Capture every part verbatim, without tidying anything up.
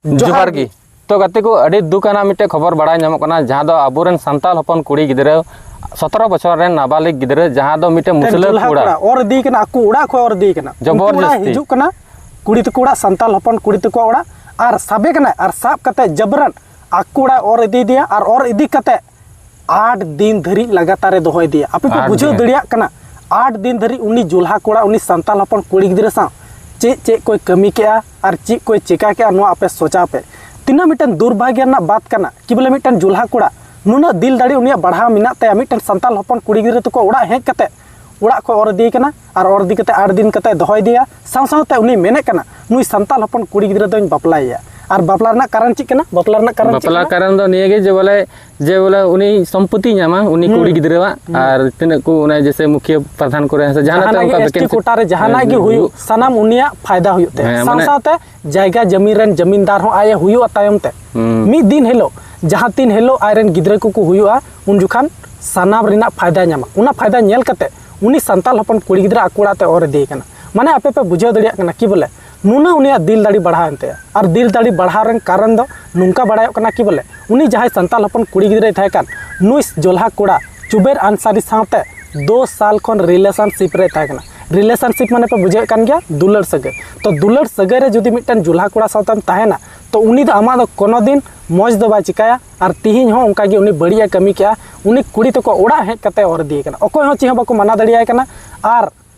ᱡᱚᱦᱟᱨ ᱜᱮ᱾ ᱛᱚ ᱜᱟᱛᱮ ᱠᱚ, ᱟᱹᱰᱤ ᱫᱩᱠ ᱟᱱᱟᱜ ᱢᱤᱫᱴᱮᱡ ᱠᱷᱚᱵᱚᱨ ᱵᱟᱲᱟᱭ ᱧᱟᱢᱚᱜ ᱠᱟᱱᱟ, ᱡᱟᱦᱟᱸ ᱫᱚ ᱟᱵᱚᱨᱮᱱ ᱥᱟᱱᱛᱟᱲ ᱦᱚᱯᱚᱱ ᱠᱩᱲᱤ ᱜᱤᱫᱽᱨᱟᱹ, ᱥᱚᱛᱨᱚ ᱵᱚᱪᱷᱚᱨ ᱨᱮᱱ ᱱᱟᱵᱟᱞᱤᱜ ᱜᱤᱫᱽᱨᱟᱹ, ᱡᱟᱦᱟᱸ ᱫᱚ ᱢᱤᱫᱴᱮᱱ ᱢᱩᱥᱞᱟᱹ ᱡᱩᱞᱦᱟ ᱠᱚᱲᱟ᱾ ᱠᱚᱲᱟ ᱚᱨ ᱤᱫᱤᱭ ᱠᱟᱱᱟ, ᱟᱠᱚ ᱚᱲᱟᱜ ᱠᱷᱚᱱ ᱚᱨ ᱤᱫᱤᱭ ᱠᱟᱱᱟ᱾ ᱩᱱᱠᱩ ᱚᱲᱟᱜ ᱡᱚᱵᱚᱨᱡᱚᱥᱛᱤ᱾ ᱦᱤᱡᱩᱜ ᱠᱟᱱᱟ, ᱠᱩᱲᱤ ᱛᱟᱠᱚ ᱚᱲᱟᱜ, ᱥᱟᱱᱛᱟᱲ ᱦᱚᱯᱚᱱ ᱠᱩᱲᱤ ᱛᱟᱠᱚ ᱚᱲᱟᱜ, ᱟᱨ ᱥᱟᱵᱮ ᱠᱟᱱᱟᱭ, ᱟᱨ ᱥᱟᱵ ᱠᱟᱛᱮ ᱡᱟᱵᱨᱟᱱ ᱟᱠᱚ ᱚᱲᱟᱜ ᱚᱨ ᱤᱫᱤᱭᱮᱫᱮᱭᱟ, ᱟᱨ ᱚᱨ ᱤᱫᱤ ᱠᱟᱛᱮ ᱟᱴ ᱫᱤᱱ ᱫᱷᱟᱹᱨᱤᱡ ᱞᱟᱜᱟᱛᱟᱨ ᱮ ᱫᱚᱦᱚᱭ ᱤᱫᱤᱭᱟ᱾ ᱟᱯᱮ ᱯᱮ ᱟᱴ ᱵᱩᱡᱷᱟᱹᱣ ᱫᱤᱱ᱾ ᱫᱟᱲᱮᱭᱟᱜ ᱠᱟᱱᱟ, ᱟᱴ ᱫᱤᱱ ᱫᱷᱟᱹᱨᱤᱡ ᱩᱱᱤ ᱡᱩᱞᱦᱟ ᱠᱚᱲᱟ, ᱩᱱᱤ ᱥᱟᱱᱛᱟᱲ ᱦᱚᱯᱚᱱ ᱠᱩᱲᱤ ᱜᱤᱫᱽᱨᱟᱹ ᱥᱟᱶ ᱪᱮᱫ ᱪᱮᱫ ᱠᱚᱭ ᱠᱟᱹᱢᱤ ᱠᱮᱜᱼᱟ ᱟᱨ ᱪᱮᱫ ᱠᱚᱭ ᱪᱮᱠᱟ ᱠᱮᱜᱼᱟ, ᱱᱚᱣᱟ ᱟᱯᱮ ᱥᱚᱪᱟᱣ ᱯᱮ᱾ ᱛᱤᱱᱟᱹᱜ ᱢᱤᱫᱴᱮᱱ ᱫᱩᱨᱵᱷᱟᱜᱽᱭᱚ ᱨᱮᱱᱟᱜ ᱵᱟᱛ ᱠᱟᱱᱟ ᱠᱤ ᱵᱚᱞᱮ, ᱢᱤᱫᱴᱮᱱ ᱡᱩᱞᱦᱟ ᱠᱚᱲᱟ ᱱᱩᱱᱟᱹᱜ ᱫᱤᱞ ᱫᱟᱲᱮ ᱩᱱᱤᱭᱟᱜ ᱵᱟᱲᱦᱟᱣ ᱢᱮᱱᱟᱜ ᱛᱟᱭᱟ, ᱢᱤᱫᱴᱮᱱ ᱥᱟᱱᱛᱟᱲ ᱦᱚᱯᱚᱱ ᱠᱩᱲᱤ ᱜᱤᱫᱽᱨᱟᱹ ᱛᱟᱠᱚ ᱚᱲᱟᱜ ᱦᱮᱡ ᱠᱟᱛᱮ ᱚᱲᱟᱜ ᱠᱷᱚᱱ ᱚᱨ ᱤᱫᱤᱭᱮ ᱠᱟᱱᱟ, ᱟᱨ ᱚᱨ ᱤᱫᱤ ᱠᱟᱛᱮ ᱟᱴ ᱫᱤᱱ ᱠᱟᱛᱮ ᱫᱚᱦᱚᱭ ᱤᱫᱤᱭᱟ᱾ ᱥᱟᱶ ᱥᱟᱶᱛᱮ ᱩᱱᱤ ᱢᱮᱱᱮᱫ ᱠᱟᱱᱟ, ᱱᱩᱭ ᱥᱟᱱᱛᱟᱲ ᱦᱚᱯᱚᱱ ᱠᱩᱲᱤ ᱜᱤᱫᱽᱨᱟᱹ ᱫᱚᱧ ᱵᱟᱯᱞᱟᱭᱮᱭᱟ᱾ ᱟᱨ ᱵᱟᱯᱞᱟ ᱨᱮᱱᱟᱜ ᱠᱟᱨᱚᱱ ᱪᱮᱫ ᱠᱟᱱᱟ? ᱵᱟᱯᱞᱟ ᱨᱮᱱᱟᱜ ᱠᱟᱨᱚᱱ ᱪᱮᱫ ᱵᱟᱯᱞᱟ ᱠᱟᱱᱟ? ᱠᱟᱨᱚᱱ ᱫᱚ ᱱᱤᱭᱟᱹ ᱜᱮ ᱡᱮ ᱵᱚᱞᱮ, ᱡᱮ ᱵᱚᱞᱮ ᱩᱱᱤ ᱥᱚᱢᱯᱚᱛᱤ ᱧᱟᱢᱟ, ᱩᱱᱤ ᱦᱩᱸ᱾ ᱠᱩᱲᱤ ᱜᱤᱫᱽᱨᱟᱹᱣᱟᱜ, ᱦᱩᱸ᱾ ᱟᱨ ᱛᱤᱱᱟᱹᱜ ᱠᱚ ᱚᱱᱟ ᱡᱮᱥᱮ ᱢᱩᱠᱷᱤᱭᱟᱹ ᱯᱨᱚᱫᱷᱟᱱ ᱠᱚᱨᱮ ᱥᱮ ᱡᱟᱦᱟᱱᱟᱜ ᱡᱟᱦᱟᱱᱟᱜ ᱛᱮ ᱜᱮ ᱚᱱᱠᱟ ᱮᱥ ᱴᱤ vacancy ᱠᱳᱴᱟ ᱨᱮ ᱡᱟᱦᱟᱱᱟᱜ ᱜᱮ ᱦᱩᱭᱩᱜ, ᱦᱩᱭᱩᱜ᱾ ᱥᱟᱱᱟᱢ ᱩᱱᱤᱭᱟᱜ ᱯᱷᱟᱭᱫᱟ ᱦᱩᱭᱩᱜ ᱛᱟᱭᱟ᱾ ᱦᱮᱸ, ᱥᱟᱶ ᱢᱟᱱᱮ ᱥᱟᱶᱛᱮ ᱡᱟᱭᱜᱟ ᱡᱟᱹᱢᱤᱱ ᱨᱮᱱ ᱡᱟᱹᱢᱤᱱᱫᱟᱨ ᱦᱚᱸ ᱟᱡ ᱮ ᱦᱩᱭᱩᱜᱼᱟ ᱛᱟᱭᱚᱢ ᱛᱮ᱾ ᱦᱩᱸ᱾ ᱢᱤᱫ ᱫᱤᱱ ᱦᱤᱞᱳᱜ, ᱡᱟᱦᱟᱸ ᱛᱤᱱ ᱦᱤᱞᱳᱜ ᱟᱡ ᱨᱮᱱ ᱜᱤᱫᱽᱨᱟᱹ ᱠᱚᱠᱚ ᱦᱩᱭᱩᱜᱼᱟ, ᱩᱱ ᱡᱚᱠᱷᱟᱱ ᱥᱟᱱᱟᱢ ᱨᱮᱱᱟᱜ ᱯᱷᱟᱭᱫᱟ ᱧᱟᱢᱟ᱾ ᱚᱱᱟ ᱯᱷᱟᱭᱫᱟ ᱧᱮᱞ ᱠᱟᱛᱮ ᱩᱱᱤ ᱥᱟᱱᱛᱟᱲ ᱦᱚᱯᱚᱱ ᱠᱩᱲᱤ ᱜᱤᱫᱽᱨᱟᱹ ᱟᱠᱚ ᱚᱲᱟᱜ ᱛᱮ ᱚᱨ ᱤᱫᱤᱭᱮ ᱠᱟᱱᱟ᱾ ᱢᱟᱱᱮ ᱟᱯᱮ ᱯᱮ ᱵᱩᱡᱷᱟᱹᱣ ᱫᱟᱲᱮᱭᱟᱜ ᱠᱟᱱᱟ ᱠᱤ ᱵᱚᱞᱮ ᱱᱩᱱᱟᱹᱜ ᱩᱱᱤᱭᱟᱜ ᱫᱤᱞ ᱫᱟᱲᱮ ᱵᱟᱲᱦᱟᱣ ᱮᱱ ᱛᱟᱭᱟ᱾ ᱟᱨ ᱫᱤᱞ ᱫᱟᱲᱮ ᱵᱟᱲᱦᱟᱣ ᱨᱮᱱ ᱠᱟᱨᱚᱱ ᱫᱚ ᱱᱚᱝᱠᱟ ᱵᱟᱲᱟᱭᱚᱜ ᱠᱟᱱᱟ ᱠᱤ ᱵᱚᱞᱮ ᱩᱱᱤ ᱡᱟᱦᱟᱸᱭ ᱥᱟᱱᱛᱟᱲ ᱦᱚᱯᱚᱱ ᱠᱩᱲᱤ ᱜᱤᱫᱽᱨᱟᱹᱭ ᱛᱟᱦᱮᱸ ᱠᱟᱱ, ᱱᱩᱭ ᱡᱚᱞᱦᱟ ᱠᱚᱲᱟ ᱪᱩᱵᱮᱨ ᱟᱱᱥᱟᱨᱤ ᱥᱟᱶᱛᱮ ᱫᱩ ᱥᱟᱞ ᱠᱷᱚᱱ ᱨᱤᱞᱮᱥᱚᱱᱥᱤᱯ ᱨᱮ ᱛᱟᱦᱮᱸ ᱠᱟᱱᱟ᱾ ᱨᱤᱞᱮᱥᱚᱱᱥᱤᱯ ᱢᱟᱱᱮ ᱯᱮ ᱵᱩᱡᱷᱟᱹᱣᱮᱫ ᱠᱟᱱ ᱜᱮᱭᱟ, ᱫᱩᱞᱟᱹᱲ ᱥᱟᱹᱜᱟᱹᱭ᱾ ᱛᱚ ᱫᱩᱞᱟᱹᱲ ᱥᱟᱹᱜᱟᱹᱭ ᱨᱮ ᱡᱩᱫᱤ ᱢᱤᱫᱴᱮᱱ ᱡᱩᱞᱦᱟ ᱠᱚᱲᱟ ᱥᱟᱶᱛᱮᱢ ᱛᱟᱦᱮᱱᱟ, ᱛᱚ ᱩᱱᱤ ᱫᱚ ᱟᱢᱟᱜ ᱫᱚ ᱠᱳᱱᱳ ᱫᱤᱱ ᱢᱚᱡᱽ ᱫᱚ ᱵᱟᱭ ᱪᱤᱠᱟᱹᱭᱟ᱾ ᱟᱨ ᱛᱤᱦᱤᱧ ᱦᱚᱸ ᱚᱱᱠᱟ ᱜᱮ ᱩᱱᱤ ᱵᱟᱹᱲᱤᱡ ᱮ ᱠᱟᱹᱢᱤ ᱠᱮᱜᱼᱟ᱾ ᱩᱱᱤ ᱠᱩᱲᱤ ᱛᱟᱠᱚ ᱚᱲᱟᱜ ᱦᱮᱡ ᱠᱟᱛᱮ ᱚᱨ ᱤᱫᱤᱭᱮ ᱠᱟᱱᱟ, ᱚᱠᱚᱭ ᱦᱚᱸ ᱪᱮᱫ ᱦᱚᱸ ᱵᱟᱠᱚ ᱢᱟᱱᱟ ᱫᱟᱲᱮᱭᱟᱭ ᱠᱟᱱᱟ᱾ ᱟᱨ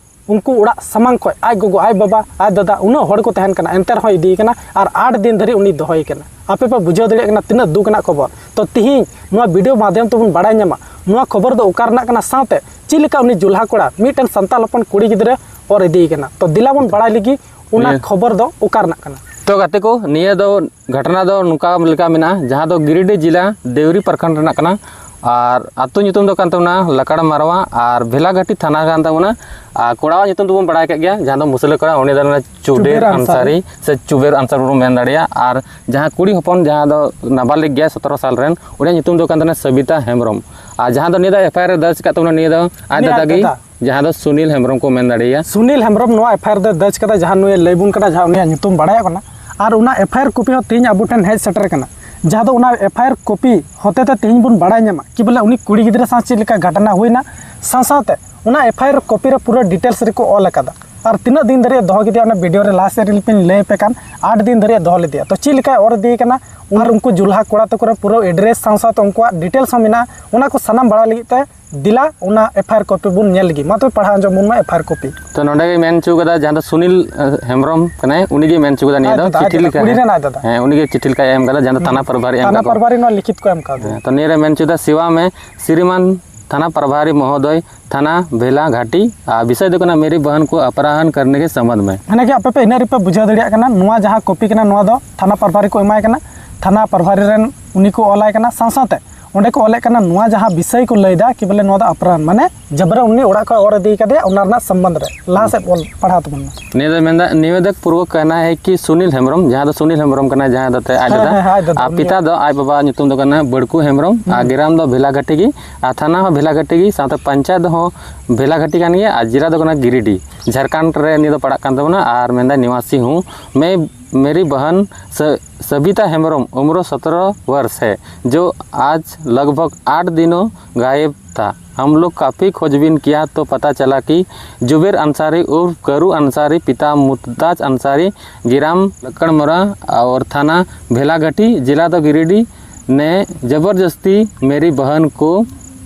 ᱩᱱᱠᱩ ᱚᱲᱟᱜ ᱥᱟᱢᱟᱝ ᱠᱷᱚᱱ ᱟᱡ ᱜᱚᱜᱚ, ᱟᱡ ᱵᱟᱵᱟ, ᱟᱡ ᱫᱟᱫᱟ, ᱩᱱᱟᱹᱜ ᱦᱚᱲ ᱠᱚ ᱛᱟᱦᱮᱱ ᱠᱟᱱᱟ, ᱮᱱᱛᱮ ᱨᱮᱦᱚᱸ ᱤᱫᱤᱭᱮ ᱠᱟᱱᱟ ᱟᱨ ᱟᱴ ᱫᱤᱱ ᱫᱷᱟᱹᱨᱤᱡ ᱩᱱᱤ ᱫᱚᱦᱚᱭᱮ ᱠᱟᱱᱟ᱾ ᱟᱯᱮ ᱯᱮ ᱵᱩᱡᱷᱟᱹᱣ ᱫᱟᱲᱮᱭᱟᱜ ᱠᱟᱱᱟ ᱛᱤᱱᱟᱹᱜ ᱫᱩᱠ ᱨᱮᱱᱟᱜ ᱠᱷᱚᱵᱚᱨ᱾ ᱛᱚ ᱛᱤᱦᱤᱧ ᱱᱚᱣᱟ ᱵᱷᱤᱰᱤᱭᱳ ᱢᱟᱫᱷᱭᱚᱢ ᱛᱮᱵᱚᱱ ᱵᱟᱲᱟᱭ ᱧᱟᱢᱟ ᱱᱚᱣᱟ ᱠᱷᱚᱵᱚᱨ ᱫᱚ ᱚᱠᱟ ᱨᱮᱱᱟᱜ ᱠᱟᱱᱟ, ᱥᱟᱶᱛᱮ ᱪᱮᱫ ᱞᱮᱠᱟ ᱩᱱᱤ ᱡᱩᱞᱦᱟ ᱠᱚᱲᱟ ᱢᱤᱫᱴᱮᱱ ᱥᱟᱱᱛᱟᱲ ᱦᱚᱯᱚᱱ ᱠᱩᱲᱤ ᱜᱤᱫᱽᱨᱟᱹ ᱚᱨ ᱤᱫᱤᱭᱮ ᱠᱟᱱᱟ᱾ ᱛᱚ ᱫᱮᱞᱟ ᱵᱚᱱ ᱵᱟᱲᱟᱭ ᱞᱮᱜᱮ ᱚᱱᱟ ᱱᱤᱭᱟᱹ ᱠᱷᱚᱵᱚᱨ ᱫᱚ ᱚᱠᱟ ᱨᱮᱱᱟᱜ ᱠᱟᱱᱟ᱾ ᱛᱚ ᱜᱟᱛᱮ ᱠᱚ, ᱱᱤᱭᱟᱹ ᱫᱚ ᱜᱷᱚᱴᱚᱱᱟ ᱫᱚ ᱱᱚᱝᱠᱟ ᱞᱮᱠᱟ ᱢᱮᱱᱟᱜᱼᱟ, ᱡᱟᱦᱟᱸ ᱫᱚ ᱜᱤᱨᱤᱰᱤ ᱡᱮᱞᱟ ᱫᱮᱣᱨᱤ ᱯᱨᱚᱠᱷᱚᱸᱰ ᱨᱮᱱᱟᱜ ᱠᱟᱱᱟ᱾ ᱟᱨ ᱟᱹᱛᱩ ᱧᱩᱛᱩᱢ ᱫᱚ ᱠᱟᱱ ᱛᱟᱵᱚᱱᱟ ᱞᱟᱠᱟᱲ ᱢᱟᱨᱣᱟ ᱟᱨ ᱵᱷᱮᱞᱟᱜᱷᱟᱴᱤ ᱛᱷᱟᱱᱟ ᱠᱟᱱ ᱛᱟᱵᱚᱱᱟ᱾ ᱟᱨ ᱠᱚᱲᱟᱣᱟᱜ ᱧᱩᱛᱩᱢ ᱫᱚᱵᱚᱱ ᱵᱟᱲᱟᱭ ᱠᱟᱜ ᱜᱮᱭᱟ, ᱡᱟᱦᱟᱸ ᱫᱚ ᱢᱩᱥᱞᱟᱹ ᱠᱚᱲᱟ, ᱩᱱᱤ ᱫᱚ ᱪᱩᱰᱮᱨ ᱪᱩᱰᱮᱨ ᱟᱱᱥᱟᱨᱤ᱾ ᱟᱱᱥᱟᱨᱤ ᱥᱮ ᱪᱩᱵᱮᱨ ᱟᱱᱥᱟᱨ ᱵᱚᱱ ᱢᱮᱱ ᱫᱟᱲᱮᱭᱟᱜᱼᱟ᱾ ᱟᱨ ᱡᱟᱦᱟᱸ ᱠᱩᱲᱤ ᱦᱚᱯᱚᱱ, ᱡᱟᱦᱟᱸ ᱫᱚ ᱱᱟᱵᱟᱞᱤᱜ ᱜᱮᱭᱟ, ᱥᱚᱛᱨᱚ ᱥᱟᱞ ᱨᱮᱱ, ᱩᱱᱤᱭᱟᱜ ᱧᱩᱛᱩᱢ ᱫᱚ ᱠᱟᱱ ᱛᱟᱦᱮᱱᱟ ᱥᱟᱵᱤᱛᱟ ᱦᱮᱢᱵᱨᱚᱢ᱾ ᱟᱨ ᱡᱟᱦᱟᱸ ᱫᱚ ᱱᱤᱭᱟᱹ ᱫᱚ ᱮᱯᱷ ᱟᱭ ᱟᱨ ᱮ ᱫᱚᱨᱡᱽ ᱟᱠᱟᱫ ᱛᱟᱵᱚᱱᱟ, ᱱᱤᱭᱟᱹ ᱫᱚ ᱟᱡ ᱩᱱᱤ ᱟᱡ ᱫᱟᱫᱟ ᱜᱮ, ᱫᱟᱫᱟ᱾ ᱡᱟᱦᱟᱸ ᱫᱚ ᱥᱩᱱᱤᱞ ᱦᱮᱢᱵᱨᱚᱢ ᱠᱚ ᱢᱮᱱ ᱫᱟᱲᱮᱭᱟᱭᱟ᱾ ᱥᱩᱱᱤᱞ ᱦᱮᱢᱵᱨᱚᱢ ᱱᱚᱣᱟ ᱮᱯᱷ ᱟᱭ ᱟᱨ ᱫᱚᱭ ᱫᱚᱨᱡᱽ ᱠᱟᱫᱟ, ᱡᱟᱦᱟᱸ ᱱᱩᱭᱮ ᱞᱟᱹᱭ ᱵᱚᱱ ᱠᱟᱱᱟ, ᱡᱟᱦᱟᱸ ᱩᱱᱤᱭᱟᱜ ᱧᱩᱛᱩᱢ ᱵᱟᱲᱟᱭᱚᱜ ᱠᱟᱱᱟ᱾ ᱟᱨ ᱚᱱᱟ ᱮᱯᱷ ᱟᱭ ᱟᱨ ᱠᱚᱯᱤ ᱦᱚᱸ ᱛᱮᱦᱮᱧ ᱟᱵᱚ ᱴᱷᱮᱱ ᱦᱮᱡ ᱥᱮᱴᱮᱨ ᱟᱠᱟᱱᱟ, ᱡᱟᱦᱟᱸ ᱫᱚ ᱚᱱᱟ ᱮᱯᱷ ᱟᱭ ᱟᱨ ᱠᱚᱯᱤ ᱦᱚᱛᱮ ᱛᱮ ᱛᱮᱦᱮᱧ ᱵᱚᱱ ᱵᱟᱲᱟᱭ ᱧᱟᱢᱟ ᱠᱤ ᱵᱚᱞᱮ ᱩᱱᱤ ᱠᱩᱲᱤ ᱜᱤᱫᱽᱨᱟᱹ ᱥᱟᱶ ᱪᱮᱫ ᱞᱮᱠᱟ ᱜᱷᱚᱴᱚᱱᱟ ᱦᱩᱭᱱᱟ, ᱥᱟᱶ ᱥᱟᱶᱛᱮ ᱚᱱᱟ ᱮᱯᱷ ᱟᱭ ᱟᱨ ᱠᱚᱯᱤ ᱨᱮ ᱯᱩᱨᱟᱹ ᱰᱤᱴᱮᱞᱥ ᱨᱮᱠᱚ ᱚᱞ ᱟᱠᱟᱫᱟ᱾ ᱟᱨ ᱛᱤᱱᱟᱹᱜ ᱫᱤᱱ ᱫᱷᱟᱹᱨᱤᱡ ᱮ ᱫᱚᱦᱚ ᱠᱮᱫᱮᱭᱟ, ᱚᱱᱟ ᱵᱷᱤᱰᱤᱭᱳ ᱨᱮ ᱞᱟᱦᱟ ᱥᱮᱫ ᱨᱮ ᱞᱤᱧ ᱞᱟᱹᱭ ᱟᱯᱮ ᱠᱟᱱ, ᱟᱴ ᱫᱤᱱ ᱫᱷᱟᱹᱨᱤᱡ ᱮ ᱫᱚᱦᱚ ᱞᱮᱫᱮᱭᱟ᱾ ᱛᱚ ᱪᱮᱫ ᱞᱮᱠᱟᱭ ᱚᱨ ᱤᱫᱤᱭᱮ ᱠᱟᱱᱟ, ᱟᱨ ᱩᱱᱠᱩ ᱡᱩᱞᱦᱟ ᱠᱚᱲᱟ ᱛᱟᱠᱚ ᱨᱮᱱ ᱯᱩᱨᱟᱹ ᱮᱰᱨᱮᱥ ᱥᱟᱶ ᱥᱟᱶᱛᱮ ᱩᱱᱠᱩᱣᱟᱜ ᱰᱤᱴᱮᱞᱥ ᱦᱚᱸ ᱢᱮᱱᱟᱜᱼᱟ, ᱚᱱᱟ ᱠᱚ ᱥᱟᱱᱟᱢ ᱵᱟᱲᱟᱭ ᱞᱟᱹᱜᱤᱫ ᱛᱮ ᱫᱮᱞᱟ ᱚᱱᱟ ᱮᱯᱷ ᱟᱭ ᱟᱨ ᱠᱚᱯᱤ ᱵᱚᱱ ᱧᱮᱞ ᱞᱮᱜᱮ᱾ ᱢᱟ ᱛᱚᱵᱮ ᱯᱟᱲᱦᱟᱣ ᱟᱸᱡᱚᱢ ᱵᱚᱱ ᱢᱟ ᱮᱯᱷ ᱟᱭ ᱟᱨ ᱠᱚᱯᱤ᱾ ᱛᱚ ᱱᱚᱰᱮ ᱜᱮ ᱢᱮᱱ ᱦᱚᱪᱚ ᱠᱟᱫᱟ, ᱡᱟᱦᱟᱸ ᱫᱚ ᱥᱩᱱᱤᱞ, ᱟᱸ, ᱦᱮᱢᱵᱨᱚᱢ ᱠᱟᱱᱟᱭ, ᱩᱱᱤ ᱜᱮ ᱢᱮᱱ ᱦᱚᱪᱚ ᱠᱟᱫᱟ ᱱᱤᱭᱟᱹ ᱟᱡ ᱫᱚ ᱫᱟᱫᱟ, ᱪᱤᱴᱷᱤ ᱟᱡ ᱫᱟᱫᱟ, ᱞᱮᱠᱟ᱾ ᱠᱩᱲᱤ ᱨᱮᱱ ᱟᱡ ᱫᱟᱫᱟ᱾ ᱦᱮᱸ, ᱩᱱᱤ ᱜᱮ ᱪᱤᱴᱷᱤ ᱞᱮᱠᱟᱭ ᱮᱢ ᱠᱟᱫᱟ, ᱡᱟᱦᱟᱸ ᱫᱚ ᱦᱩᱸ᱾ ᱛᱷᱟᱱᱟ ᱯᱨᱚᱵᱷᱟᱨᱤ ᱮᱢ ᱛᱷᱟᱱᱟ ᱠᱟᱫ ᱠᱚᱣᱟ᱾ ᱯᱨᱚᱵᱷᱟᱨᱤ ᱱᱚᱣᱟ ᱞᱤᱠᱷᱤᱛ ᱠᱚ ᱮᱢ ᱠᱟᱫᱟ᱾ ᱦᱮᱸ, ᱛᱚ ᱱᱤᱭᱟᱹ ᱨᱮ ᱢᱮᱱ ᱦᱚᱪᱚᱭᱮᱫᱟ, ᱥᱤᱣᱟ ᱢᱮ ᱥᱨᱤᱢᱟᱱ ᱛᱷᱟᱱᱟ ᱯᱨᱚᱵᱷᱟᱨᱤ ᱢᱚᱦᱳᱫᱚᱭ, ᱛᱷᱟᱱᱟ ᱵᱷᱮᱞᱟ ᱜᱷᱟᱴᱤ, ᱟᱨ ᱵᱤᱥᱚᱭ ᱫᱚ ᱠᱟᱱᱟ ᱢᱮᱨᱤ ᱵᱟᱦᱟᱱ ᱠᱚ ᱟᱯᱦᱟᱨᱟᱱ ᱠᱟᱨᱱᱮ ᱠᱮ ᱥᱚᱢᱵᱚᱱᱫᱷ ᱢᱮ᱾ ᱢᱟᱱᱮ ᱠᱤ ᱟᱯᱮ ᱯᱮ ᱤᱱᱟᱹᱜ ᱨᱮᱯᱮ ᱵᱩᱡᱷᱟᱹᱣ ᱫᱟᱲᱮᱭᱟᱜ ᱠᱟᱱᱟ, ᱱᱚᱣᱟ ᱡᱟᱦᱟᱸ ᱠᱚᱯᱤ ᱠᱟᱱᱟ, ᱱᱚᱣᱟ ᱫᱚ ᱛᱷᱟᱱᱟ ᱯᱨᱚᱵᱷᱟᱨᱤ ᱠᱚ ᱮᱢᱟᱭ ᱠᱟᱱᱟ, ᱛᱷᱟᱱᱟ ᱯᱨᱚᱵᱷᱟᱨᱤ ᱨᱮᱱ ᱩᱱᱤ ᱠᱚ ᱚᱞᱟᱭ ᱠᱟᱱᱟ, ᱥᱟᱶ ᱥᱟᱶᱛᱮ ᱚᱸᱰᱮ ᱠᱚ ᱚᱞᱮᱫ ᱠᱟᱱᱟ, ᱱᱚᱣᱟ ᱡᱟᱦᱟᱸ ᱵᱤᱥᱚᱭ ᱠᱚ ᱞᱟᱹᱭᱫᱟ ᱠᱤ ᱵᱚᱞᱮ ᱱᱚᱣᱟ ᱫᱚ ᱟᱯᱦᱟᱨᱟᱱ, ᱢᱟᱱᱮ ᱡᱟᱵᱨᱟᱱ ᱩᱱᱤ ᱚᱲᱟᱜ ᱠᱷᱚᱱ ᱚᱨ ᱤᱫᱤ ᱠᱟᱫᱮᱭᱟ, ᱚᱱᱟ ᱨᱮᱱᱟᱜ ᱥᱚᱢᱵᱚᱱᱫᱷ ᱨᱮ᱾ ᱞᱟᱦᱟ ᱥᱮᱫ ᱚᱞ ᱯᱟᱲᱦᱟᱣ ᱛᱟᱵᱚᱱ ᱢᱮ᱾ ᱱᱤᱭᱟᱹ ᱫᱚ ᱢᱮᱱᱫᱟ, ᱱᱤᱵᱮᱫᱚᱠ ᱯᱩᱨᱵᱚᱠ ᱠᱟᱦᱱᱟ ᱦᱮ ᱠᱤ ᱥᱩᱱᱤᱞ ᱦᱮᱢᱵᱨᱚᱢ, ᱡᱟᱦᱟᱸ ᱫᱚ ᱥᱩᱱᱤᱞ ᱦᱮᱢᱵᱨᱚᱢ ᱠᱟᱱᱟᱭ, ᱡᱟᱦᱟᱸᱭ ᱫᱚ ᱟᱡ ᱦᱮᱸ, ᱫᱟᱫᱟ, ᱦᱮᱸ, ᱦᱮᱸ, ᱟᱡ ᱫᱟᱫᱟ, ᱟᱨ ᱩᱱᱤ ᱯᱤᱛᱟ ᱫᱚ ᱟᱡ ᱵᱟᱵᱟ ᱧᱩᱛᱩᱢ ᱫᱚ ᱠᱟᱱᱟ ᱵᱟᱹᱲᱠᱩ ᱦᱮᱢᱵᱨᱚᱢ, ᱟᱨ ᱦᱩᱸ᱾ ᱜᱨᱟᱢ ᱫᱚ ᱵᱷᱮᱞᱟ ᱜᱷᱟᱴᱤ ᱜᱮ, ᱟᱨ ᱛᱷᱟᱱᱟ ᱦᱚᱸ ᱵᱷᱮᱞᱟ ᱜᱷᱟᱴᱤ ᱜᱮ, ᱥᱟᱶᱛᱮ ᱯᱚᱧᱪᱟᱭᱮᱛ ᱦᱚᱸ ᱵᱷᱮᱞᱟ ᱜᱷᱟᱴᱤ ᱠᱟᱱ ᱜᱮᱭᱟ, ᱟᱨ ᱡᱮᱞᱟ ᱫᱚ ᱠᱟᱱᱟ ᱜᱤᱨᱤᱰᱤ, ᱡᱷᱟᱲᱠᱷᱚᱸᱰ ᱨᱮ ᱱᱤᱭᱟᱹ ᱫᱚ ᱯᱟᱲᱟᱜ ᱠᱟᱱ ᱛᱟᱵᱚᱱᱟ᱾ ᱟᱨ ᱢᱮᱱᱫᱟᱭ, ᱱᱤᱣᱟᱥᱤ ᱦᱩᱸ, ᱢᱮ ᱢᱮᱨᱤ ᱵᱟᱦᱟᱱ ᱥᱟᱹ-, ᱥᱟᱵᱤᱛᱟ ᱦᱮᱢᱵᱨᱚᱢ, ᱩᱢᱨᱚ ᱥᱚᱛᱨᱚ ᱵᱚᱨᱥ ᱦᱮ, ᱡᱚ ᱟᱡ ᱞᱟᱜᱽ ᱵᱷᱟᱜᱽ ᱟᱴ ᱫᱤᱱᱚ ᱜᱟᱭᱮᱵ ᱛᱷᱟ᱾ ᱦᱟᱢ ᱞᱳᱜ ᱠᱟᱯᱷᱤ ᱠᱷᱳᱡᱵᱤᱱ ᱠᱤᱭᱟ ᱛᱚ ᱯᱟᱛᱟ ᱪᱟᱞᱟ ᱠᱤ ᱡᱩᱵᱮᱨ ᱟᱱᱥᱟᱨᱤ ᱩᱨᱯᱷ ᱠᱟᱨᱩ ᱟᱱᱥᱟᱨᱤ, ᱯᱤᱛᱟ ᱢᱩᱛᱫᱟᱡ ᱟᱱᱥᱟᱨᱤ, ᱜᱤᱨᱟᱢ ᱞᱟᱠᱲᱢᱚᱨᱟ ᱚᱨ ᱛᱷᱟᱱᱟ ᱵᱷᱮᱞᱟᱜᱷᱟᱴᱤ, ᱡᱮᱞᱟ ᱫᱚ ᱜᱤᱨᱤᱰᱤ, ᱱᱮ ᱡᱚᱵᱚᱨᱫᱚᱥᱛᱤ ᱢᱮᱨᱤ ᱵᱟᱦᱟᱱ ᱠᱚ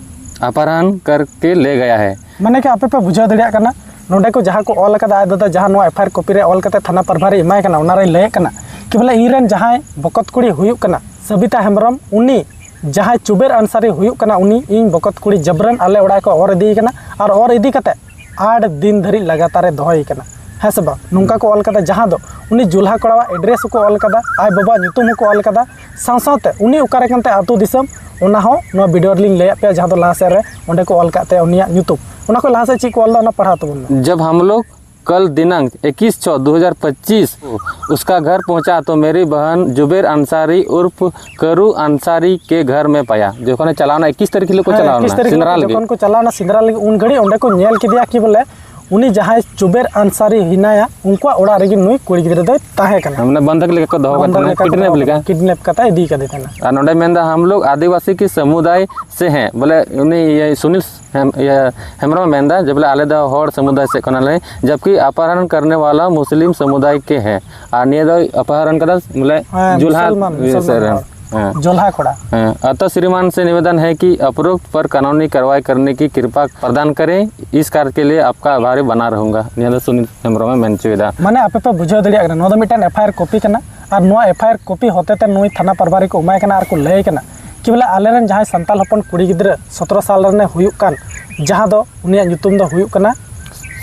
ᱟᱯᱦᱟᱨᱟᱱ ᱠᱟᱨᱠᱮ ᱞᱮ ᱜᱟᱭᱟ ᱦᱮ᱾ ᱢᱟᱱᱮ ᱠᱤ ᱟᱯᱮ ᱯᱮ ᱵᱩᱡᱷᱟᱹᱣ ᱫᱟᱲᱮᱭᱟᱜ ᱠᱟᱱᱟ, ᱱᱚᱰᱮ ᱠᱚ ᱡᱟᱦᱟᱸ ᱠᱚ ᱚᱞ ᱟᱠᱟᱫᱟ, ᱟᱡ ᱫᱟᱫᱟ ᱡᱟᱦᱟᱸ ᱱᱚᱣᱟ ᱮᱯᱷ ᱟᱭ ᱟᱨ ᱠᱚᱯᱤ ᱨᱮ ᱚᱞ ᱠᱟᱛᱮ ᱛᱷᱟᱱᱟ ᱯᱨᱚᱵᱷᱟᱨᱤ ᱮᱢᱟᱭ ᱠᱟᱱᱟ, ᱚᱱᱟ ᱨᱮᱭ ᱞᱟᱹᱭᱮᱫ ᱠᱟᱱᱟ ᱠᱤ ᱵᱚᱞᱮ ᱤᱧ ᱨᱮᱱ ᱡᱟᱦᱟᱸᱭ ᱵᱚᱠᱚᱛ ᱠᱩᱲᱤ ᱦᱩᱭᱩᱜ ᱠᱟᱱᱟ ᱥᱟᱵᱤᱛᱟ ᱦᱮᱢᱵᱨᱚᱢ, ᱩᱱᱤ ᱡᱟᱦᱟᱸᱭ ᱪᱩᱵᱮᱨ ᱟᱱᱥᱟᱨᱤ ᱦᱩᱭᱩᱜ ᱠᱟᱱᱟ, ᱩᱱᱤ ᱤᱧ ᱵᱚᱠᱚᱛ ᱠᱩᱲᱤ ᱡᱟᱵᱨᱟᱱ ᱟᱞᱮ ᱚᱲᱟᱜ ᱠᱚ ᱚᱨ ᱤᱫᱤᱭᱮ ᱠᱟᱱᱟ, ᱟᱨ ᱚᱨ ᱤᱫᱤ ᱠᱟᱛᱮ ᱟᱴ ᱫᱤᱱ ᱫᱷᱟᱹᱨᱤᱡ ᱞᱟᱜᱟᱛᱟᱨ ᱮ ᱫᱚᱦᱚᱭᱮ ᱠᱟᱱᱟ, ᱦᱮᱸ ᱥᱮ ᱵᱟᱝ? ᱱᱚᱝᱠᱟ ᱠᱚ ᱚᱞ ᱠᱟᱫᱟ, ᱡᱟᱦᱟᱸ ᱫᱚ ᱩᱱᱤ ᱡᱩᱞᱦᱟ ᱠᱚᱲᱟᱣᱟᱜ ᱮᱰᱨᱮᱥ ᱦᱚᱸᱠᱚ ᱚᱞ ᱠᱟᱫᱟ, ᱟᱡ ᱵᱟᱵᱟᱣᱟᱜ ᱧᱩᱛᱩᱢ ᱦᱚᱸᱠᱚ ᱚᱞ ᱠᱟᱫᱟ, ᱥᱟᱶ ᱥᱟᱶᱛᱮ ᱩᱱᱤ ᱚᱠᱟᱨᱮ ᱠᱟᱱ ᱛᱟᱭᱟ ᱟᱹᱛᱩ ᱫᱤᱥᱚᱢ, ᱚᱱᱟ ᱦᱚᱸ ᱱᱚᱣᱟ ᱵᱷᱤᱰᱤᱭᱳ ᱨᱮᱞᱤᱧ ᱞᱟᱹᱭᱟᱫ ᱯᱮᱭᱟ, ᱡᱟᱦᱟᱸ ᱫᱚ ᱞᱟᱦᱟ ᱥᱮᱫ ᱨᱮ ᱚᱸᱰᱮ ᱠᱚ ᱚᱞ ᱠᱟᱫ ᱛᱟᱭᱟ ᱩᱱᱤᱭᱟᱜ ᱧᱩᱛᱩᱢ᱾ ᱚᱱᱟ ᱠᱷᱚᱱ ᱞᱟᱦᱟ ᱥᱮᱫ ᱪᱮᱫ ᱠᱚ ᱚᱞ ᱮᱫᱟ, ᱚᱱᱟ ᱯᱟᱲᱦᱟᱣ ᱛᱟᱵᱚᱱ ᱢᱮ᱾ जब हम लोग कल दिनांक इक्कीस छः दो हज़ार पच्चीस को उसका घर पहुंचा तो मेरी बहन जुबेर अंसारी उर्फ करू अंसारी के घर में पाया। ᱡᱚᱠᱷᱚᱱᱮ ᱪᱟᱞᱟᱣᱱᱟ, ᱮᱠᱤᱥ ᱛᱟᱹᱨᱤᱠᱷ ᱦᱤᱞᱳᱜ ᱠᱚ ᱦᱮᱸ, ᱪᱟᱞᱟᱣᱱᱟ ᱮᱠᱤᱥ ᱛᱟᱹᱨᱤᱠᱷ ᱥᱮᱸᱫᱽᱨᱟ ᱦᱤᱞᱳᱜ ᱞᱟᱹᱜᱤᱫ᱾ ᱡᱚᱠᱷᱚᱱ ᱠᱚ ᱪᱟᱞᱟᱣᱱᱟ ᱥᱮᱸᱫᱽᱨᱟ ᱞᱟᱹᱜᱤᱫ, ᱩᱱ ᱜᱷᱟᱹᱲᱤᱡ ᱚᱸᱰᱮ ᱠᱚ ᱧᱮᱞ ᱠᱮᱫᱮᱭᱟ ᱠᱤ ᱵᱚᱞᱮ ᱩᱱᱤ ᱡᱟᱦᱟᱸᱭ ᱡᱩᱵᱮᱨ ᱟᱱᱥᱟᱨᱤ ᱦᱮᱱᱟᱭᱟ, ᱩᱱᱠᱩᱣᱟᱜ ᱚᱲᱟᱜ ᱨᱮᱜᱮ ᱱᱩᱭ ᱠᱩᱲᱤ ᱜᱤᱫᱽᱨᱟᱹ ᱫᱚᱭ ᱛᱟᱦᱮᱸ ᱠᱟᱱᱟ᱾ ᱢᱟᱱᱮ ᱵᱚᱱᱫᱷᱚᱠ ᱞᱮᱠᱟ ᱠᱚ ᱫᱚᱦᱚ ᱠᱟᱫᱮ ᱛᱟᱦᱮᱱᱟ, ᱠᱤᱰᱱᱮᱯ ᱞᱮᱠᱟ᱾ ᱠᱤᱰᱱᱮᱯ ᱠᱟᱛᱮ ᱤᱫᱤ ᱠᱟᱫᱮ ᱛᱟᱦᱮᱱᱟ᱾ ᱟᱨ ᱱᱚᱰᱮ ᱢᱮᱱᱫᱟ, "हम लोग आदिवासी की समुदाय से हैं", ᱵᱚᱞᱮ ᱩᱱᱤ ᱤᱭᱟᱹ ᱥᱩᱱᱤᱞ ᱦᱮᱢ-, ᱤᱭᱟᱹ ᱦᱮᱢᱵᱨᱚᱢ ᱮ ᱢᱮᱱᱫᱟ ᱡᱮ ᱵᱚᱞᱮ ᱟᱞᱮ ᱫᱚ ᱦᱚᱲ ᱥᱚᱢᱩᱫᱟᱭ ᱥᱮᱫ ᱠᱷᱚᱱᱟᱞᱮ, "जबकि अपहरण करने वाला मुस्लिम समुदाय के हैं", ᱟᱨ ᱱᱤᱭᱟᱹ ᱫᱚ ᱚᱯᱚᱦᱚᱨᱚᱱ ᱠᱟᱫᱟ ᱵᱚᱞᱮ ᱦᱮᱸ, ᱡᱩᱞᱦᱟ ᱢᱩᱥᱚᱞᱢᱟᱱ, ᱤᱭᱟᱹ ᱢᱩᱥᱚᱞᱢᱟᱱ ᱥᱮᱫ ᱨᱮᱱ᱾ ᱦᱚᱲ᱾ ᱦᱮᱸ᱾ ᱡᱚᱞᱦᱟ ᱠᱚᱲᱟ᱾ ᱦᱮᱸ, ᱟᱛᱚ ᱥᱨᱤᱢᱟᱱ ᱥᱮ ᱱᱤᱵᱮᱫᱚᱱ ᱦᱮ ᱠᱤ ᱩᱯᱨᱚᱠᱛ ᱯᱚᱨ ᱠᱟᱱᱩᱱᱤ ᱠᱟᱨᱣᱟᱭ ᱠᱟᱨᱱᱮ ᱠᱤ ᱠᱨᱤᱯᱟ ᱯᱨᱚᱫᱟᱱ ᱠᱟᱨᱮ, ᱤᱥ ᱠᱟᱨ ᱠᱮ ᱞᱤᱭᱮ ᱟᱯᱠᱟ ᱟᱵᱷᱟᱨᱤ ᱵᱟᱱᱟ ᱨᱟᱦᱩᱸᱜᱟ᱾ ᱱᱤᱭᱟᱹ ᱫᱚ ᱥᱩᱱᱤᱞ ᱦᱮᱢᱵᱨᱚᱢ ᱮ ᱢᱮᱱ ᱦᱚᱪᱚᱭᱮᱫᱟ᱾ ᱢᱟᱱᱮ ᱟᱯᱮ ᱯᱮ ᱵᱩᱡᱷᱟᱹᱣ ᱫᱟᱲᱮᱭᱟᱜ ᱠᱟᱱᱟ, ᱱᱚᱣᱟ ᱫᱚ ᱢᱤᱫᱴᱮᱱ ᱮᱯᱷ ᱟᱭ ᱟᱨ ᱠᱚᱯᱤ ᱠᱟᱱᱟ, ᱟᱨ ᱱᱚᱣᱟ ᱮᱯᱷ ᱟᱭ ᱟᱨ ᱠᱚᱯᱤ ᱦᱚᱛᱮ ᱛᱮ ᱱᱩᱭ ᱛᱷᱟᱱᱟ ᱯᱨᱚᱵᱷᱟᱨᱤ ᱠᱚ ᱮᱢᱟᱭ ᱠᱟᱱᱟ ᱟᱨ ᱠᱚ ᱞᱟᱹᱭ ᱠᱟᱱᱟ ᱠᱤ ᱵᱚᱞᱮ ᱟᱞᱮᱨᱮᱱ ᱡᱟᱦᱟᱸᱭ ᱥᱟᱱᱛᱟᱲ ᱦᱚᱯᱚᱱ ᱠᱩᱲᱤ ᱜᱤᱫᱽᱨᱟᱹ ᱥᱚᱛᱨᱚ ᱥᱟᱞ ᱨᱮᱱᱮ ᱦᱩᱭᱩᱜ ᱠᱟᱱ, ᱡᱟᱦᱟᱸ ᱫᱚ ᱩᱱᱤᱭᱟᱜ ᱧᱩᱛᱩᱢ ᱫᱚ ᱦᱩᱭᱩᱜ ᱠᱟᱱᱟ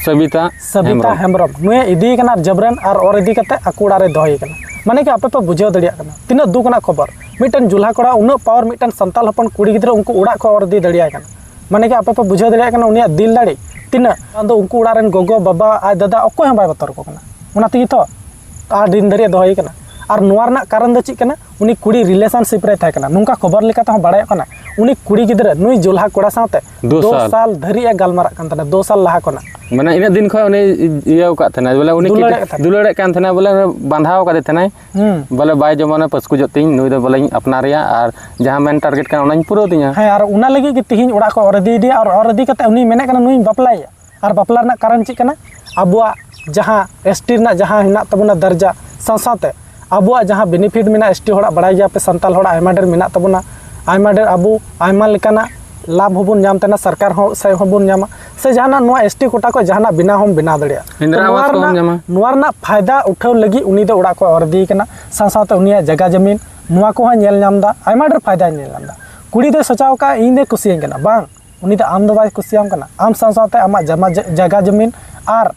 ᱥᱟᱵᱤᱛᱟ ᱥᱟᱵᱤᱛᱟ ᱦᱮᱢᱵᱨᱚᱢ᱾ ᱦᱮᱢᱵᱨᱚᱢ᱾ ᱱᱩᱭᱮ ᱤᱫᱤᱭᱮ ᱠᱟᱱᱟ ᱟᱨ ᱡᱟᱵᱨᱟᱱ ᱟᱨ ᱚᱨ ᱤᱫᱤ ᱠᱟᱛᱮ ᱟᱠᱚ ᱚᱲᱟᱜ ᱨᱮ ᱫᱚᱦᱚᱭᱮ ᱠᱟᱱᱟ᱾ ᱢᱟᱱᱮ ᱠᱤ ᱟᱯᱮ ᱯᱮ ᱵᱩᱡᱷᱟᱹᱣ ᱫᱟᱲᱮᱭᱟᱜ ᱠᱟᱱᱟ ᱛᱤᱱᱟᱹᱜ ᱫᱩᱠ ᱨᱮᱱᱟᱜ ᱠᱷᱚᱵᱚᱨ? ᱢᱤᱫᱴᱮᱱ ᱡᱩᱞᱦᱟ ᱠᱚᱲᱟ ᱩᱱᱟᱹᱜ ᱯᱟᱣᱟᱨ, ᱢᱤᱫᱴᱮᱱ ᱥᱟᱱᱛᱟᱲ ᱦᱚᱯᱚᱱ ᱠᱩᱲᱤ ᱜᱤᱫᱽᱨᱟᱹ ᱩᱱᱠᱩ ᱚᱲᱟᱜ ᱠᱷᱚᱱ ᱚᱨ ᱤᱫᱤ ᱫᱟᱲᱮᱭᱟᱭ ᱠᱟᱱᱟ᱾ ᱢᱟᱱᱮ ᱠᱤ ᱟᱯᱮ ᱯᱮ ᱵᱩᱡᱷᱟᱹᱣ ᱫᱟᱲᱮᱭᱟᱜ ᱠᱟᱱᱟ ᱩᱱᱤᱭᱟᱜ ᱫᱤᱞ ᱫᱟᱲᱮ ᱛᱤᱱᱟᱹᱜ? ᱟᱫᱚ ᱩᱱᱠᱩ ᱚᱲᱟᱜ ᱨᱮᱱ ᱜᱚᱜᱚ, ᱵᱟᱵᱟ, ᱟᱡ ᱫᱟᱫᱟ ᱚᱠᱚᱭ ᱦᱚᱸ ᱵᱟᱭ ᱵᱚᱛᱚᱨ ᱟᱠᱚ ᱠᱟᱱᱟ᱾ ᱚᱱᱟ ᱛᱮᱜᱮ ᱛᱚ ᱟᱨ ᱫᱤᱱ ᱫᱷᱟᱹᱨᱤᱡ ᱮ ᱫᱚᱦᱚᱭᱮ ᱠᱟᱱᱟ᱾ ᱟᱨ ᱱᱚᱣᱟ ᱨᱮᱱᱟᱜ ᱠᱟᱨᱚᱱ ᱫᱚ ᱪᱮᱫ ᱠᱟᱱᱟ? ᱩᱱᱤ ᱠᱩᱲᱤ ᱨᱤᱞᱮᱥᱚᱱᱥᱤᱯ ᱨᱮ ᱛᱟᱦᱮᱸ ᱠᱟᱱᱟ, ᱱᱚᱝᱠᱟ ᱠᱷᱚᱵᱚᱨ ᱞᱮᱠᱟ ᱛᱮᱦᱚᱸ ᱵᱟᱲᱟᱭᱚᱜ ᱠᱟᱱᱟ᱾ ᱩᱱᱤ ᱠᱩᱲᱤ ᱜᱤᱫᱽᱨᱟᱹ ᱱᱩᱭ ᱡᱩᱞᱦᱟ ᱠᱚᱲᱟ ᱥᱟᱶᱛᱮ ᱫᱩ ᱫᱩ ᱥᱟᱞ᱾ ᱥᱟᱞ ᱫᱷᱟᱹᱨᱤᱡ ᱮ ᱜᱟᱞᱢᱟᱨᱟᱜ ᱠᱟᱱ ᱛᱟᱦᱮᱱᱟ, ᱫᱩ ᱥᱟᱞ ᱞᱟᱦᱟ ᱠᱷᱚᱱᱟᱜ᱾ ᱢᱟᱱᱮ ᱤᱱᱟᱹᱜ ᱫᱤᱱ ᱠᱷᱚᱱ ᱩᱱᱤ ᱤᱭᱟᱹ ᱟᱠᱟᱫ ᱛᱟᱦᱮᱱᱟᱭ, ᱵᱚᱞᱮ ᱩᱱᱤ ᱫᱩᱞᱟᱹᱲᱮᱫ ᱠᱤ-, ᱠᱟᱱ ᱛᱟᱦᱮᱱᱟ᱾ ᱫᱩᱞᱟᱹᱲᱮᱫ ᱠᱟᱱ ᱛᱟᱦᱮᱱᱟ, ᱵᱚᱞᱮ ᱵᱟᱸᱫᱷᱟᱣ ᱟᱠᱟᱫᱮ ᱛᱟᱦᱮᱱᱟᱭ᱾ ᱦᱩᱸ᱾ ᱵᱚᱞᱮ ᱵᱟᱭ ᱡᱮᱢᱚᱱᱮ ᱯᱟᱹᱥᱠᱩᱡᱚᱜ ᱛᱤᱧ, ᱱᱩᱭ ᱫᱚ ᱵᱚᱞᱮᱧ ᱟᱯᱱᱟᱨᱮᱭᱟ ᱟᱨ ᱡᱟᱦᱟᱸ ᱢᱮᱱ ᱴᱟᱨᱜᱮᱴ ᱠᱟᱱᱟ ᱚᱱᱟᱧ ᱯᱩᱨᱟᱹᱣ ᱛᱤᱧᱟ᱾ ᱦᱮᱸ, ᱟᱨ ᱚᱱᱟ ᱞᱟᱹᱜᱤᱫ ᱜᱮ ᱛᱤᱦᱤᱧ ᱚᱲᱟᱜ ᱠᱷᱚᱱ ᱚᱨ ᱤᱫᱤᱭᱮᱫᱮᱭᱟ ᱟᱨ ᱚᱨ ᱤᱫᱤ ᱠᱟᱛᱮ ᱩᱱᱤ ᱢᱮᱱᱮᱫ ᱠᱟᱱᱟ ᱱᱩᱭᱤᱧ ᱵᱟᱯᱞᱟᱭᱮᱭᱟ᱾ ᱟᱨ ᱵᱟᱯᱞᱟ ᱨᱮᱱᱟᱜ ᱠᱟᱨᱚᱱ ᱪᱮᱫ ᱠᱟᱱᱟ? ᱟᱵᱚᱣᱟᱜ ᱡᱟᱦᱟᱸ ᱮᱥ ᱴᱤ ᱨᱮᱱᱟᱜ ᱡᱟᱦᱟᱸ ᱦᱮᱱᱟᱜ ᱛᱟᱵᱚᱱᱟ ᱫᱟᱨᱡᱟ, ᱥᱟᱶ ᱥᱟᱶᱛᱮ ᱟᱵᱚᱣᱟᱜ ᱡᱟᱦᱟᱸ ᱵᱮᱱᱤᱯᱷᱤᱴ ᱢᱮᱱᱟᱜᱼᱟ, ᱮᱥ ᱴᱤ ᱦᱚᱲᱟᱜ ᱵᱟᱲᱟᱭ ᱜᱮᱭᱟ ᱯᱮ, ᱥᱟᱱᱛᱟᱲ ᱦᱚᱲᱟᱜ ᱟᱭᱢᱟ ᱰᱷᱮᱨ ᱢᱮᱱᱟᱜ ᱛᱟᱵᱚᱱᱟ, ᱟᱭᱢᱟ ᱰᱷᱮᱨ ᱟᱵᱚ ᱟᱭᱢᱟ ᱞᱮᱠᱟᱱᱟᱜ ᱞᱟᱵᱷ ᱦᱚᱸᱵᱚᱱ ᱧᱟᱢ ᱛᱟᱦᱮᱱᱟ, ᱥᱚᱨᱠᱟᱨ ᱦᱚᱸ ᱥᱮᱫ ᱦᱚᱸᱵᱚᱱ ᱧᱟᱢᱟ, ᱥᱮ ᱡᱟᱦᱟᱱᱟᱜ ᱱᱚᱣᱟ ᱮᱥ ᱴᱤ ᱠᱳᱴᱟ ᱠᱷᱚᱱ ᱡᱟᱦᱟᱱᱟᱜ ᱵᱮᱱᱟᱣ ᱦᱚᱸᱢ ᱵᱮᱱᱟᱣ ᱫᱟᱲᱮᱭᱟᱜᱼᱟ᱾ ᱤᱱᱫᱤᱨᱟ ᱛᱚ ᱱᱚᱣᱟ ᱟᱵᱟᱥ ᱠᱚᱦᱚᱸᱢ ᱨᱮᱱᱟᱜ, ᱧᱟᱢᱟ᱾ ᱱᱚᱣᱟ ᱨᱮᱱᱟᱜ ᱯᱷᱟᱭᱫᱟ ᱩᱴᱷᱟᱹᱣ ᱞᱟᱹᱜᱤᱫ ᱩᱱᱤ ᱫᱚ ᱚᱲᱟᱜ ᱠᱷᱚᱱ ᱚᱨ ᱤᱫᱤᱭᱮ ᱠᱟᱱᱟ, ᱥᱟᱶ ᱥᱟᱶᱛᱮ ᱩᱱᱤᱭᱟᱜ ᱡᱟᱭᱜᱟ ᱡᱟᱹᱢᱤᱱ ᱱᱚᱣᱟ ᱠᱚᱦᱚᱸ ᱧᱮᱞ ᱧᱟᱢ ᱮᱫᱟ, ᱟᱭᱢᱟ ᱰᱷᱮᱨ ᱯᱷᱟᱭᱫᱟᱭ ᱧᱮᱞ ᱧᱟᱢ ᱮᱫᱟ᱾ ᱠᱩᱲᱤ ᱫᱚᱭ ᱥᱚᱪᱟᱣ ᱟᱠᱟᱫᱼᱟ ᱤᱧ ᱫᱚᱭ ᱠᱩᱥᱤᱭᱟᱹᱧ ᱠᱟᱱᱟ, ᱵᱟᱝ, ᱩᱱᱤ ᱫᱚ ᱟᱢ ᱫᱚ ᱵᱟᱭ ᱠᱩᱥᱤᱭᱟᱢ ᱠᱟᱱᱟ᱾ ᱟᱢ ᱥᱟᱶ ᱥᱟᱶᱛᱮ ᱟᱢᱟᱜ ᱡᱟᱢᱟ-, ᱡᱟ-, ᱡᱟᱭᱜᱟ ᱡᱟᱹᱢᱤᱱ ᱟᱨ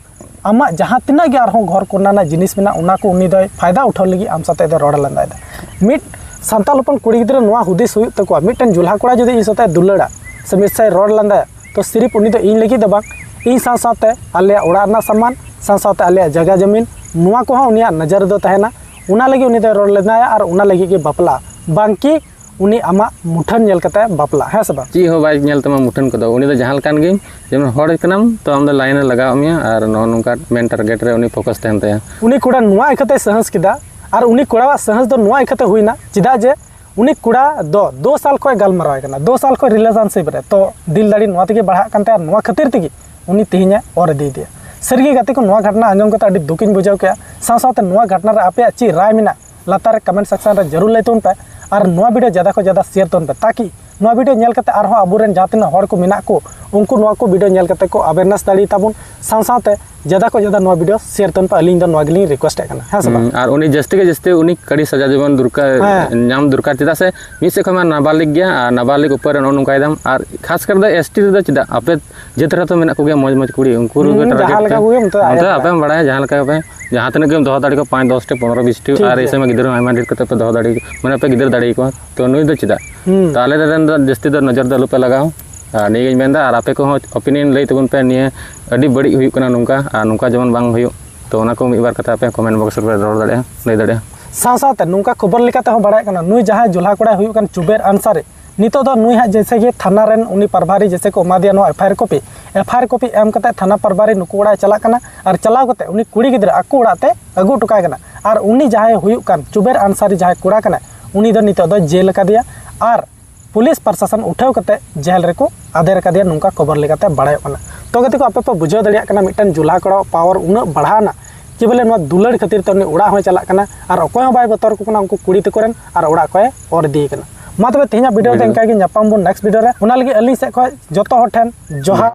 ᱟᱢᱟᱜ ᱡᱟᱦᱟᱸ ᱛᱤᱱᱟᱹᱜ ᱜᱮ ᱟᱨᱦᱚᱸ ᱜᱷᱚᱨ ᱠᱚᱨᱮᱱᱟᱜ ᱡᱤᱱᱤᱥ ᱢᱮᱱᱟᱜᱼᱟ, ᱚᱱᱟ ᱠᱚ ᱩᱱᱤ ᱫᱚᱭ ᱯᱷᱟᱭᱫᱟ ᱩᱴᱷᱟᱹᱣ ᱞᱟᱹᱜᱤᱫ ᱟᱢ ᱥᱟᱛᱮᱜ ᱫᱚ ᱨᱚᱲ ᱞᱟᱸᱫᱟᱭᱮᱫᱟ᱾ ᱢᱤᱫ ᱥᱟᱱᱛᱟᱲ ᱦᱚᱯᱚᱱ ᱠᱩᱲᱤ ᱜᱤᱫᱽᱨᱟᱹ ᱱᱚᱣᱟ ᱦᱩᱫᱤᱥ ᱦᱩᱭᱩᱜ ᱛᱟᱠᱚᱣᱟ, ᱢᱤᱫᱴᱮᱱ ᱡᱩᱞᱦᱟ ᱠᱚᱲᱟ ᱡᱩᱫᱤ ᱤᱧ ᱥᱟᱛᱮᱜ ᱫᱩᱞᱟᱹᱲᱟ ᱥᱮ ᱢᱤᱫ ᱥᱟᱭ ᱨᱚᱲ ᱞᱟᱸᱫᱟᱭᱟ, ᱛᱚ ᱥᱤᱨᱤᱯ ᱩᱱᱤ ᱫᱚ ᱤᱧ ᱞᱟᱹᱜᱤᱫ ᱫᱚ ᱵᱟᱝ, ᱤᱧ ᱥᱟᱶ ᱥᱟᱶᱛᱮ ᱟᱞᱮᱭᱟᱜ ᱚᱲᱟᱜ ᱨᱮᱱᱟᱜ ᱥᱟᱢᱟᱱ, ᱥᱟᱶ ᱥᱟᱶᱛᱮ ᱟᱞᱮᱭᱟᱜ ᱡᱟᱭᱜᱟ ᱡᱟᱹᱢᱤᱱ, ᱱᱚᱣᱟ ᱠᱚᱦᱚᱸ ᱩᱱᱤᱭᱟᱜ ᱱᱚᱡᱚᱨ ᱨᱮᱫᱚ ᱛᱟᱦᱮᱱᱟ᱾ ᱚᱱᱟ ᱞᱟᱹᱜᱤᱫ ᱩᱱᱤ ᱫᱚᱭ ᱨᱚᱲ ᱞᱟᱸᱫᱟᱭᱟ ᱟᱨ ᱚᱱᱟ ᱞᱟᱹᱜᱤᱫ ᱜᱮ ᱵᱟᱯᱞᱟ, ᱵᱟᱝᱠᱤ ᱩᱱᱤ ᱟᱢᱟᱜ ᱢᱩᱴᱷᱟᱹᱱ ᱧᱮᱞ ᱠᱟᱛᱮ ᱵᱟᱯᱞᱟᱜ, ᱦᱮᱸ ᱥᱮ ᱵᱟᱝ? ᱪᱮᱫ ᱦᱚᱸ ᱵᱟᱭ ᱧᱮᱞ ᱛᱟᱢᱟ ᱢᱩᱴᱷᱟᱹᱱ ᱠᱚᱫᱚ᱾ ᱩᱱᱤ ᱫᱚ ᱡᱟᱦᱟᱸ ᱞᱮᱠᱟᱱ ᱜᱮ, ᱡᱮᱢᱚᱱ ᱦᱚᱲ ᱠᱟᱱᱟᱢ, ᱛᱚ ᱟᱢ ᱫᱚ line ᱨᱮ ᱞᱟᱜᱟᱣ ᱢᱮᱭᱟ ᱟᱨ ᱱᱚᱜᱼᱚ ᱱᱚᱝᱠᱟ main target ᱨᱮ ᱩᱱᱤ focus ᱛᱟᱦᱮᱱ ᱛᱟᱭᱟ᱾ ᱩᱱᱤ ᱠᱚᱲᱟ ᱱᱚᱣᱟ ᱤᱠᱷᱟᱹᱛᱮ ᱥᱟᱦᱚᱥ ᱠᱮᱫᱟ, ᱟᱨ ᱩᱱᱤ ᱠᱚᱲᱟᱣᱟᱜ ᱥᱟᱦᱚᱥ ᱫᱚ ᱱᱚᱣᱟ ᱤᱠᱷᱟᱹᱛᱮ ᱦᱩᱭᱱᱟ, ᱪᱮᱫᱟᱜ ᱡᱮ ᱩᱱᱤ ᱠᱚᱲᱟ ᱫᱚ ᱫᱩ ᱥᱟᱞ ᱠᱷᱚᱱ ᱜᱟᱞᱢᱟᱨᱟᱣ ᱠᱟᱱᱟ, ᱫᱩ ᱥᱟᱞ ᱠᱷᱚᱱ relationship ᱨᱮ, ᱛᱚ ᱫᱤᱞ ᱫᱟᱲᱮ ᱱᱚᱣᱟ ᱛᱮᱜᱮ ᱵᱟᱲᱦᱟᱜ ᱠᱟᱱ ᱛᱟᱭᱟ, ᱱᱚᱣᱟ ᱠᱷᱟᱹᱛᱤᱨ ᱛᱮᱜᱮ ᱩᱱᱤ ᱛᱮᱦᱮᱧᱮ ᱚᱨ ᱤᱫᱤᱭᱮᱫᱮᱭᱟ᱾ ᱥᱟᱹᱨᱤᱜᱮ ᱜᱟᱛᱮ ᱠᱚ, ᱱᱚᱣᱟ ᱜᱷᱚᱴᱱᱟ ᱟᱸᱡᱚᱢ ᱠᱟᱛᱮ ᱟᱹᱰᱤ ᱫᱩᱠᱤᱧ ᱵᱩᱡᱷᱟᱹᱣ ᱠᱮᱜᱼᱟ᱾ ᱥᱟᱶ ᱥᱟᱶᱛᱮ ᱱᱚᱣᱟ ᱜᱷᱚᱴᱱᱟ ᱨᱮ ᱟᱯᱮᱭᱟᱜ ᱪᱮᱫ ᱨᱟᱭ ᱢᱮᱱᱟᱜ, ᱞᱟᱛᱟᱨ ᱨᱮ comment section ᱨᱮ ᱡᱟᱹᱨᱩᱲ ᱞᱟᱹᱭ ᱛᱟᱵᱚᱱ ᱯᱮ᱾ ᱟᱨ ᱱᱚᱣᱟ video ᱡᱟᱫᱟ ᱠᱷᱚᱱ ᱡᱟᱫᱟ share ᱛᱟᱵᱚᱱ ᱯᱮ, ᱛᱟᱠᱤ ᱱᱚᱣᱟ video ᱧᱮᱞ ᱠᱟᱛᱮ ᱟᱨᱦᱚᱸ ᱟᱵᱚᱨᱮᱱ ᱡᱟᱦᱟᱸ ᱛᱤᱱᱟᱹᱜ ᱦᱚᱲ ᱠᱚ ᱢᱮᱱᱟᱜ ᱠᱚ, ᱩᱱᱠᱩ ᱱᱚᱣᱟ ᱠᱚ video ᱧᱮᱞ ᱠᱟᱛᱮ ᱠᱚ awareness ᱫᱟᱲᱮ ᱛᱟᱵᱚᱱ᱾ ᱥᱟᱶ ᱥᱟᱶᱛᱮ ᱡᱟᱫᱟ ᱠᱷᱚᱱ ᱡᱟᱫᱟ ᱱᱚᱣᱟ video share ᱛᱟᱵᱚᱱ ᱯᱮ, ᱟᱹᱞᱤᱧ ᱫᱚ ᱱᱚᱣᱟ ᱜᱮᱞᱤᱧ request ᱮᱫ ᱠᱟᱱᱟ, ᱦᱮᱸ ᱥᱮ ᱵᱟᱝ? ᱦᱩᱸ, ᱟᱨ ᱩᱱᱤ ᱡᱟᱹᱥᱛᱤ ᱜᱮ ᱡᱟᱹᱥᱛᱤ ᱩᱱᱤ ᱠᱟᱹᱲᱤ ᱥᱟᱡᱟ ᱡᱮᱢᱚᱱ ᱫᱚᱨᱠᱟᱨ, ᱦᱮᱸ᱾ ᱧᱟᱢ ᱫᱚᱨᱠᱟᱨ, ᱪᱮᱫᱟᱜ ᱥᱮ ᱢᱤᱫ ᱥᱮᱫ ᱠᱷᱚᱱ ᱢᱟ ᱱᱟᱵᱟᱞᱤᱜ ᱜᱮᱭᱟ, ᱟᱨ ᱱᱟᱵᱟᱞᱤᱜ ᱩᱯᱚᱨ ᱨᱮ ᱱᱚᱜᱼᱚ ᱱᱚᱝᱠᱟᱭ ᱫᱟᱢ, ᱟᱨ ᱠᱷᱟᱥ ᱠᱟᱨ ᱫᱚ ST ᱨᱮᱫᱚ ᱪᱮᱫᱟᱜ ᱟᱯᱮ ᱡᱟᱹᱛ ᱨᱮ ᱛᱚ ᱢᱮᱱᱟᱜ ᱠᱚᱜᱮᱭᱟ ᱢᱚᱡᱽ ᱢᱚᱡᱽ ᱠᱩᱲᱤ, ᱩᱱᱠᱩ ᱨᱮᱜᱮ ᱦᱩᱸ, target ᱡᱟᱦᱟᱸ ᱞᱮᱠᱟ ᱯᱮ᱾ ᱠᱚᱜᱮ ᱚᱱᱛᱮ ᱟᱭᱟᱜ ᱚᱱᱛᱮ ᱵᱟᱲᱟᱭ᱾ ᱟᱯᱮᱢ ᱵᱟᱲᱟᱭᱟ, ᱡᱟᱦᱟᱸ ᱞᱮᱠᱟ ᱯᱮ, ᱡᱟᱦᱟᱸ ᱛᱤᱱᱟᱹᱜ ᱜᱮᱢ ᱫᱚᱦᱚ ᱫᱟᱲᱮ ᱠᱚᱣᱟ, ᱯᱟᱸᱪ, ᱫᱚᱥ ᱴᱤ, ᱯᱚᱱᱨᱚ, ᱵᱤᱥ ᱴᱤ, ᱴᱷᱤᱠ ᱟᱨ ᱜᱮᱭᱟ᱾ ᱮᱭᱥᱮ ᱢᱟ ᱜᱤᱫᱽᱨᱟᱹ ᱦᱚᱸ ᱟᱭᱢᱟ ᱰᱷᱮᱨ ᱠᱟᱛᱮ ᱯᱮ ᱫᱚᱦᱚ ᱫᱟᱲᱮ, ᱢᱟᱱᱮ ᱯᱮ ᱜᱤᱫᱟᱹᱨ ᱫᱟᱲᱮ ᱟᱠᱚᱣᱟ᱾ ᱛᱚ ᱱᱩᱭ ᱫᱚ ᱪᱮᱫᱟᱜ? ᱦᱩᱸ᱾ ᱛᱚ ᱟᱞᱮ ᱨᱮᱱ ᱫᱚ ᱡᱟᱹᱥᱛᱤ ᱫᱚ ᱱᱚᱡᱚᱨ ᱫᱚ ᱟᱞᱚ ᱯᱮ ᱞᱟᱜᱟᱣ᱾ ᱟᱨ ᱱᱤᱭᱟᱹ ᱜᱤᱧ ᱢᱮᱱᱫᱟ, ᱟᱨ ᱟᱯᱮ ᱠᱚᱦᱚᱸ opinion ᱞᱟᱹᱭ ᱛᱟᱵᱚᱱ ᱯᱮ, ᱱᱤᱭᱟᱹ ᱟᱹᱰᱤ ᱵᱟᱹᱲᱤᱡ ᱦᱩᱭᱩᱜ ᱠᱟᱱᱟ ᱱᱚᱝᱠᱟ, ᱟᱨ ᱱᱚᱝᱠᱟ ᱡᱮᱢᱚᱱ ᱵᱟᱝ ᱦᱩᱭᱩᱜ᱾ ᱛᱚ ᱚᱱᱟ ᱠᱚ ᱢᱤᱫ ᱵᱟᱨ ᱠᱟᱛᱷᱟ ᱟᱯᱮ comment box ᱨᱮᱯᱮ ᱨᱚᱲ ᱫᱟᱲᱮᱭᱟᱜᱼᱟ, ᱞᱟᱹᱭ ᱫᱟᱲᱮᱭᱟᱜᱼᱟ᱾ ᱥᱟᱶ ᱥᱟᱶᱛᱮ ᱱᱚᱝᱠᱟ ᱠᱷᱚᱵᱚᱨ ᱞᱮᱠᱟ ᱛᱮᱦᱚᱸ ᱵᱟᱲᱟᱭᱚᱜ ᱠᱟᱱᱟ, ᱱᱩᱭ ᱡᱟᱦᱟᱸᱭ ᱡᱩᱞᱦᱟ ᱠᱚᱲᱟᱭ ᱦᱩᱭᱩᱜ ᱠᱟᱱ ᱪᱩᱵᱮᱨ ᱟᱱᱥᱟᱨᱤ, ᱱᱤᱛᱚᱜ ᱫᱚ ᱱᱩᱭ ᱦᱟᱸᱜ ᱡᱮᱭᱥᱮ ᱜᱮ ᱛᱷᱟᱱᱟ ᱨᱮᱱ ᱩᱱᱤ ᱯᱨᱚᱵᱷᱟᱨᱤ ᱡᱮᱭᱥᱮ ᱠᱚ ᱮᱢᱟ ᱫᱮᱭᱟ ᱱᱚᱣᱟ FIR copy, FIR copy ᱮᱢ ᱠᱟᱛᱮ ᱛᱷᱟᱱᱟ ᱯᱨᱚᱵᱷᱟᱨᱤ ᱱᱩᱠᱩ ᱚᱲᱟᱜ ᱮ ᱪᱟᱞᱟᱜ ᱠᱟᱱᱟ ᱟᱨ ᱪᱟᱞᱟᱣ ᱠᱟᱛᱮ ᱩᱱᱤ ᱠᱩᱲᱤ ᱜᱤᱫᱽᱨᱟᱹ ᱟᱠᱚ ᱚᱲᱟᱜ ᱛᱮ ᱟᱹᱜᱩ ᱦᱚᱴᱚ ᱠᱟᱭ ᱠᱟᱱᱟ᱾ ᱟᱨ ᱩᱱᱤ ᱡᱟᱦᱟᱸᱭ ᱦᱩᱭᱩᱜ ᱠᱟᱱ ᱪᱩᱵᱮᱨ ᱟᱱᱥᱟᱨᱤ ᱡᱟᱦᱟᱸᱭ ᱠᱚᱲᱟ ᱠᱟᱱᱟᱭ, ᱩᱱᱤ ᱫᱚ ᱱᱤᱛᱚᱜ ᱫᱚ ᱡᱮᱞ ᱟᱠᱟᱫᱮᱭᱟ ᱟᱨ ᱯᱩᱞᱤᱥ ᱯᱨᱚᱥᱟᱥᱚᱱ ᱩᱴᱷᱟᱹᱣ ᱠᱟᱛᱮ ᱡᱮᱞ ᱨᱮᱠᱚ ᱟᱫᱮᱨ ᱟᱠᱟᱫᱮᱭᱟ, ᱱᱚᱝᱠᱟ ᱠᱷᱚᱵᱚᱨ ᱞᱮᱠᱟᱛᱮ ᱵᱟᱲᱟᱭᱚᱜ ᱠᱟᱱᱟ᱾ ᱛᱚ ᱜᱟᱛᱮ ᱠᱚ, ᱟᱯᱮ ᱯᱮ ᱵᱩᱡᱷᱟᱹᱣ ᱫᱟᱲᱮᱭᱟᱜ ᱠᱟᱱᱟ ᱢᱤᱫᱴᱮᱱ ᱡᱩᱞᱦᱟ ᱠᱚᱲᱟᱣᱟᱜ power ᱩᱱᱟᱹᱜ ᱵᱟᱲᱦᱟᱣᱱᱟ ᱠᱤ ᱵᱚᱞᱮ ᱱᱚᱣᱟ ᱫᱩᱞᱟᱹᱲ ᱠᱷᱟᱹᱛᱤᱨ ᱛᱮ ᱩᱱᱤ ᱚᱲᱟᱜ ᱦᱚᱸᱭ ᱪᱟᱞᱟᱜ ᱠᱟᱱᱟ ᱟᱨ ᱚᱠᱚᱭ ᱦᱚᱸ ᱵᱟᱭ ᱵᱚᱛᱚᱨ ᱟᱠᱚ ᱠᱟᱱᱟ ᱩᱱᱠᱩ ᱠᱩᱲᱤ ᱛᱟᱠᱚ ᱨᱮᱱ, ᱟᱨ ᱚᱲᱟᱜ ᱠᱚᱭ ᱚᱨ ᱤᱫᱤᱭᱮ ᱠᱟᱱᱟ᱾ ᱢᱟ ᱛᱚᱵᱮ ᱛᱮᱦᱮᱧᱟᱜ video ᱫᱚ ᱵᱤᱞᱠᱩᱞ᱾ ᱤᱱᱠᱟ ᱜᱮ, ᱧᱟᱯᱟᱢ ᱵᱚᱱ next video ᱨᱮ᱾ ᱚᱱᱟ ᱞᱟᱹᱜᱤᱫ ᱟᱹᱞᱤᱧ ᱥᱮᱫ ᱠᱷᱚᱱ ᱡᱚᱛᱚ ᱦᱚᱲ ᱴᱷᱮᱱ ᱡᱚᱦᱟᱨ᱾